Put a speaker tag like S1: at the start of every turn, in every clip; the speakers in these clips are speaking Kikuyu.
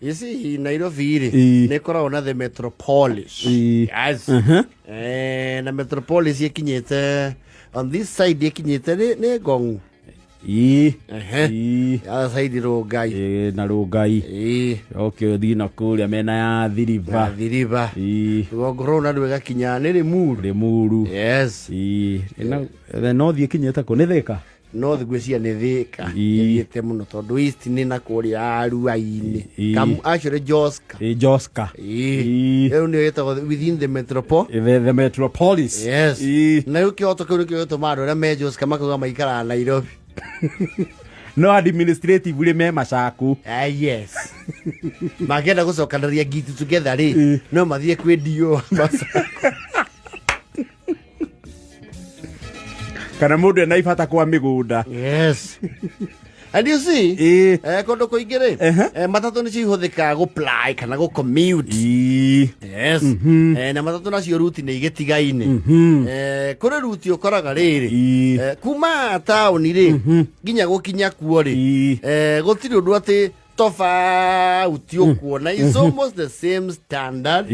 S1: Ici Nairobi rĩ, nĩ ĩkoragwo na the metropolis. Yes. Na metropolis ĩkinyĩte on this side, ĩkinyĩte nĩ Ngong'u. Ehe. Other side Rũngai.
S2: Ĩ, na Rũngai. Okay, ũthiĩ na kũrĩa mena ya Thiriba.
S1: Thiriba. Rũgongo rũu naruo ĩgakinya nĩ Limuru.
S2: Limuru.
S1: Yes.
S2: No thiĩ kinyĩte kũ? Nĩ Thĩka?
S1: North ngwĩciria nĩ Thĩka. Ĩthiĩte mũno tondũ east nĩ na kũrĩa Ruai-inĩ. Actually Joska.
S2: Ĩ, Joska.
S1: Rĩu nĩyo ĩtagwo within the metropole.
S2: The metropolis.
S1: Yes. Na rĩu kĩhoto kĩu nĩkĩo gĩtũmaga andũ arĩa me Joska makauga maikaraga Nairobi.
S2: No administrative rĩ, me Macaku.
S1: Ah, yes. Mangĩenda gũcokanĩria ngiti together rĩ, no mathiĩ kwĩ DO Masaku.
S2: Kana mũndũ ena ibata kwa mĩgũnda.
S1: Yes, and you see, kũndũ kũingĩ rĩ, matatũ nĩcio ihũthĩkaga gũ-ply kana gũ-commute. Yes. Na matatũ nacio ruti nĩ igĩtigaine. Kũrĩ ruti ũkoraga rĩrĩ, kuma taũni rĩ nginya gũkinya kuo rĩ, gũtirĩ ũndũ atĩ tofauti ũkuona. It's almost the same standard,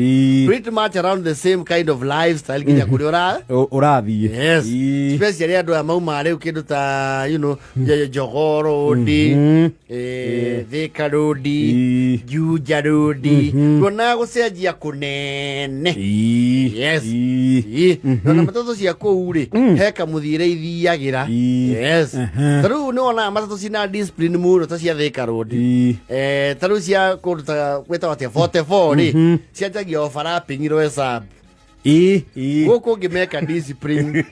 S1: pretty much around the same kind of lifestyle nginya kũrĩa ũra
S2: Ũrathiĩ.
S1: Yes. Especially andũ aya maumaga rĩu kĩndũ ta Jogoo Road, Thika Road, Juja Road, tuonaga gũcenjia kũnene. Yes. Nona matatũ cia kũu rĩ, he kamũthiĩre ithiagĩra. Yes. Ta rĩu nĩ wonaga matatũ cina discipline mũno ta cia Thika Road. Ta rĩu cia kũndũ ta gwĩtagwo atĩa, 44 rĩ, cianjagia overlapping Roysambu.
S2: Ĩ, ĩ.
S1: Gũkũ ũngĩ meka discipline.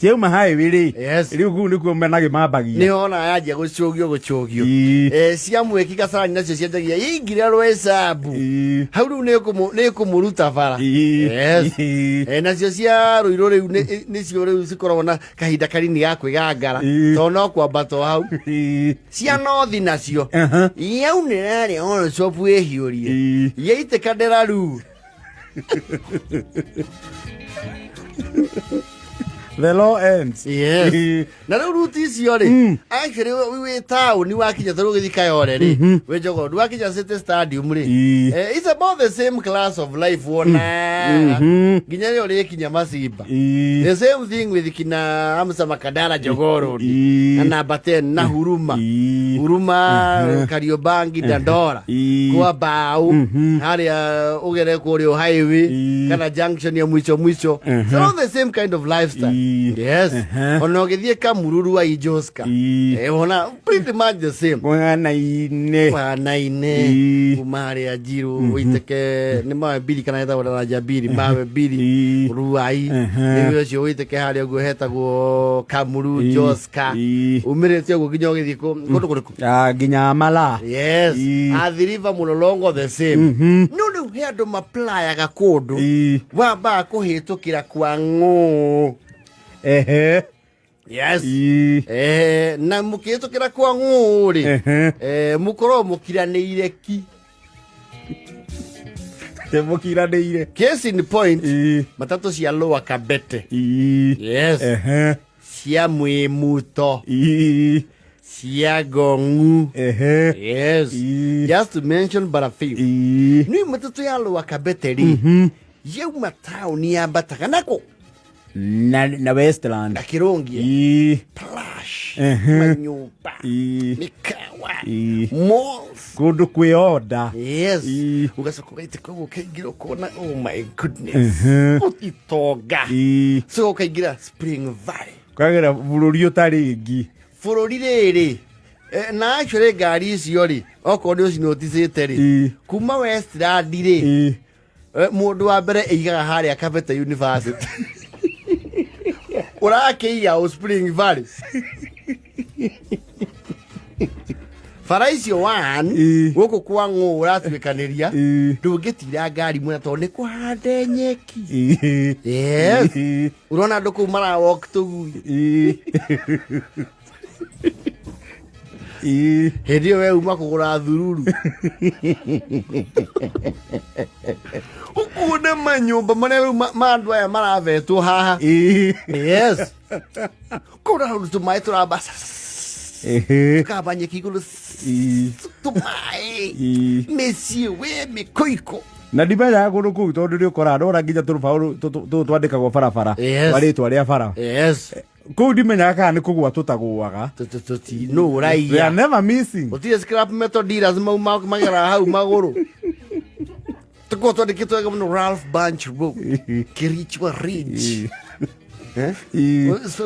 S2: Ciauma highway rĩ, rĩu kũu nĩkuo menagĩ mambagia.
S1: Nĩ wona yanjia gũcũgio gũcũgio. Cia mwĩki Kasarani nacio cianjagia ingire Roysambu. Hau rĩu nĩ kũmũruta bara. Yes. Nacio cia Rũirũ rĩu nĩcio rĩu cikoragwo na kahinda kanini ga kwĩgangara, tondũ no kwambata o hau. Cia nothi nacio yaunĩra rĩa ono cobu ĩhiũrie, yaitĩka ndĩraru.
S2: The law ends.
S1: Yes. Na rĩu ruti icio rĩ, actually wĩ taũni wakinya ta rĩu ũgĩthiĩ Kayole rĩ, wĩ Jogoo wakinya City Stadium rĩ, it's about the same class of life wonaga nginya rĩo rĩkinya Masimba. The same thing with kina Amsa Makadara, Jogoo Road, na number 10 na Huruma. Huruma, Kariobangi, Dandora, kwa Mbao harĩa ũgere kũrĩa highway kana junction ya mwicho mwicho. It's all the same kind of lifestyle. Yes. Ona ũgĩthiĩ Kamururu wa Ijoska, ona pretty much the same.
S2: Mwanaine.
S1: Mwanaine. Kuma harĩa Njirũ ũitĩke nĩ mawe mbiri kana hetagwo daraja mbiri, mawe mbiri, Ruai, nĩguo ũcio ũitĩke harĩa ũguo hetagwo Kamuru, Joska, umĩrĩte ũguo nginya ũgĩthiĩ kũndũ kũrĩkũ?
S2: Ah, nginya Mala.
S1: Yes. Athi River, Mũlolongo, the same. No rĩu he andũ maplayaga kũndũ wambaga kũhĩtũkĩra kwa ng'ũ. Yes. Na mũkĩhĩtũkĩra kwa ng'ũ rĩ, mũkorwo mũkiranĩire ki.
S2: Mũkiranĩire.
S1: Case in point, matatũ cia Lower Kabete. Yes. Cia Mwĩmuto, cia Ngong'u. Yes. Just to mention but a few. Nĩ matatũ ya Lower Kabete rĩ, yauma taũni yambataga nako
S2: Na Westland.
S1: Na Kĩrũngia. Plush manyũmba, mĩkawa, malls.
S2: Kũndũ kwĩ order.
S1: Yes. Ũgacoka ũgaitĩka ũguo ũkaingĩra ũkona, oh my goodness, itonga. So ũkaingĩra Spring Valley.
S2: Kwagĩra bũrũri ũtarĩ ngi.
S1: Bũrũri rĩrĩ, na actually ngari icio rĩ, okorwo nĩ ũcinoticĩte rĩ, kuma Westland rĩ, mũndũ wa mbere ĩigaga harĩa Kabete University, ũrakĩiga ũ Spring Valley bara icio one. Gũkũ kwa ng'ũ ũratuĩkanĩria, ndũngĩtira ngari mwena tondũ nĩ kũhande nyeki. Yes. Ũrona andũ kũu marawalk tũgui. Hĩndĩ ĩyo we uma kũgũra thururu, ũkuona manyũmba marĩa rĩu ma andũ aya maravetwo haha. Yes, kũu na tũmaĩ tũramba. Tukamba nyeki igũrũ, tũmaĩ, mĩciĩ wĩ mĩkũikũ.
S2: Na ndimenyaga kũndũ kũu, tondũ nĩ ũkoraga ndona nginya tũrũbaũ tũtũ twandĩkagwo barabara twa rĩtwa rĩa bara. Kũu ndimenyaga kana nĩ kũgũa tũtagũaga.
S1: Tũti no
S2: They are
S1: ũraiya.
S2: never missing.
S1: Gũtirĩ scrap metal dealers mau mageraga hau magũrũ. Tũkorwo twandĩkĩtwo wega mũno, Ralph Bunche Road, Kirichwa Ridge. Eh?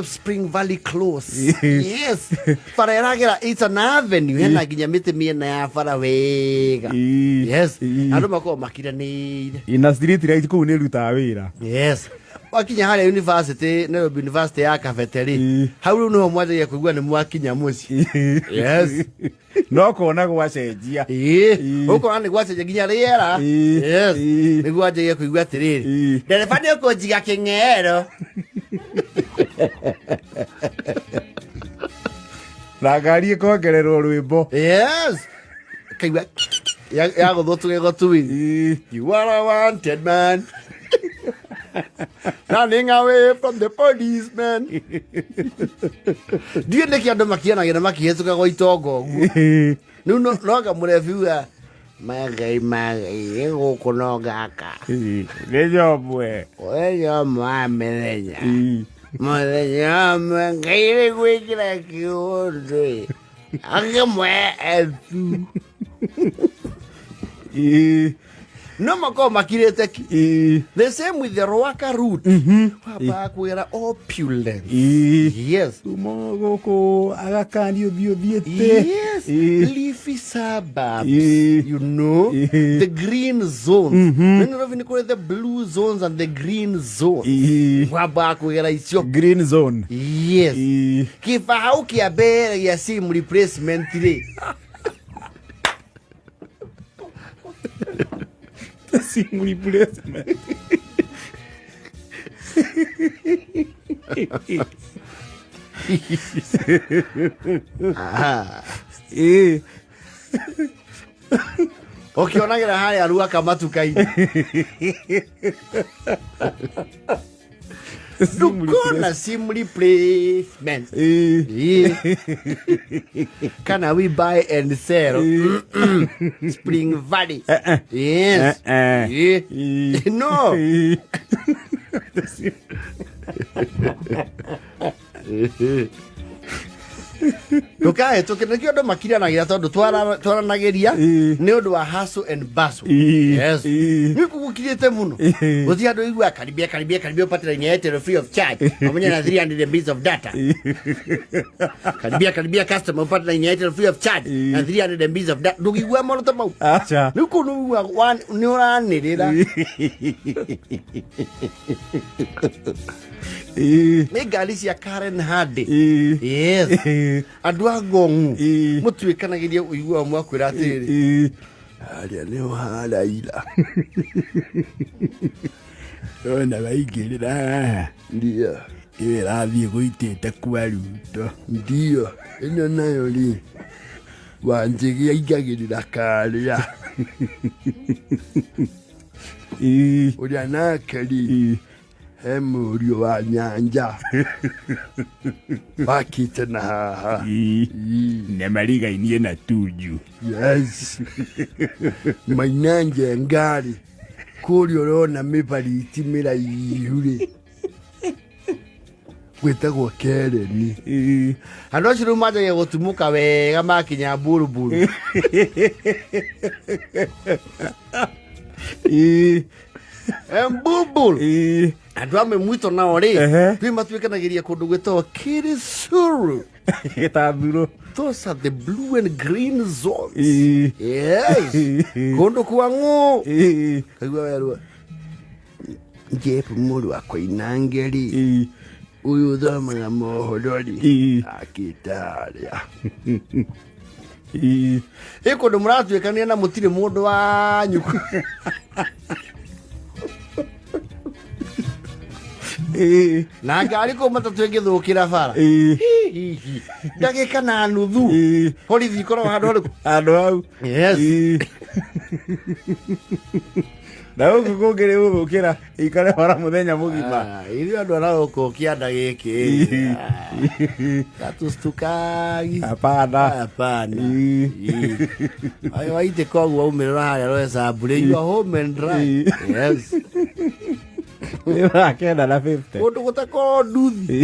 S1: Spring Valley Close. Yes. Bara ĩragera, it's an avenue, hena nginya mĩtĩ mĩena ya bara wega. Yes. Andũ makoragwo makiranĩire.
S2: Ina street light kũu nĩ ĩrutaga wĩra.
S1: Yes. Wakinya harĩa university, Nairobi University ya Kabete rĩ, hau rĩu nĩho mwanjagia kũigua nĩ mwakinya mũciĩ. Yes.
S2: No kona gwacenjia.
S1: Ĩĩ, ũkona nĩ gwacenjia nginya rĩera. Yes. Nĩguo wanjagia kũigua atĩrĩrĩ, ndereba nĩ ũkũnjiga kĩng'ero.
S2: Na ngari ĩkongererwo rwĩmbo.
S1: Yes. Kaigua yagũthwo tũgego tuwili. You are a wanted man, running away from the policeman. Ndiũĩ nĩkĩ andũ makianagia na makĩhĩtũka gwa itonga ũguo. Rĩu noga mũrebi uga magai magai ĩ gũkũ no gaka.
S2: Nĩ nyomwe.
S1: Ũrĩa wa mĩthenya mũthenya ũmwe Ngai nĩ gwĩkĩra kĩũndũ ĩ akĩmwe etu. No makorwo makirĩte ki. The same with the Ruaka route, wambaga kwĩra opulence. Yes.
S2: Uma gũkũ agakanio thiĩ ũthiĩte.
S1: Yes, leafy suburbs, you know, the green zones. Mm-hmm. Nairobi nĩ kũrĩ the blue zones and the green zones. Wambaga kũgera icio.
S2: Green zone.
S1: Yes. Kĩbaũ kĩa mbere gĩa SIM replacement rĩ,
S2: SIM replacement.
S1: Ũkĩonagĩra harĩa Ruaka matuka-inĩ. Ndũkona SIM replacement. Yeah. Kana we buy and sell. Spring Valley. Yes. Yeah. No. Ndũkahĩtũke, nĩkĩo andũ makiranagĩra, tondũ twaranagĩria nĩ ũndũ wa hustle and bustle. Yes. Nĩ gũkirĩte mũno. Gũtirĩ andũ igua karibia karibia karibia upate line ya Airtel free of charge pamoja na 300 MBs of data. Karibia karibia customer, upate line ya Airtel free of charge na 300 MBs of data. Ndũngĩigua maũndũ ta mau.
S2: Aca.
S1: Rĩu kũu nĩ ũiguaga nĩ ũranĩrĩra. Nĩ ngari cia Karen Hardy. Yes. Andũ a Ngong'u mũtuĩkanagĩria, ũiguaga mwakwĩra atĩrĩrĩ, harĩa nĩho haraira.
S2: Ona waingĩrĩra haha,
S1: Ndio.
S2: Ĩyo ĩrathiĩ gũitĩte kwa Ruto.
S1: Ndio, ĩno nayo rĩ, Wanjĩgĩ aingagĩrĩra karĩa. Ũrĩa nake rĩ, he mũriũ wa Nyanja wakĩte na haha.
S2: Na marigainie na Tunju.
S1: Yes, Maina Njenga-rĩ, kũrĩa ũrona mĩbariti mĩraihu rĩ, gwĩtagwo Kereni. Andũ acio rĩu manjagia gũtumũka wega makinya Mburuburu. Mbumburu. Andũ amwe mwito nao rĩ, rĩu matuĩkanagĩria kũndũ gwĩtagwo Kirisuru.
S2: Gĩtamburo.
S1: Those are the blue and green zones. Yes, kũndũ kwa ng'ũ. Kaigua werua Jeff mũrũ wa Koinange rĩ, ũyũ ũthomaga mohoro rĩ, akĩte harĩa. Ĩ kũndũ mũratuĩkania na mũtirĩ mũndũ wanyu. Na ngari kũu matatũ ĩngĩthũkĩra bara, hihi ndagĩka na nuthu, borithi ikoragwo handũ harĩkũ?
S2: Handũ hau.
S1: Yes.
S2: Na gũkũ kũngĩ rĩ ũgũkĩra ikare bara mũthenya mũgima.
S1: Ah, ithuĩ andũ arĩa gũkũ kĩanda gĩkĩ gatuctukagi.
S2: Hapana.
S1: Hapana. Ayo waitĩka ũguo waumĩrĩra harĩa rwecambure, you are home and dry. Yes.
S2: Nĩ thaa 9 na 50.
S1: Kũndũ gũtakorwo nduthi.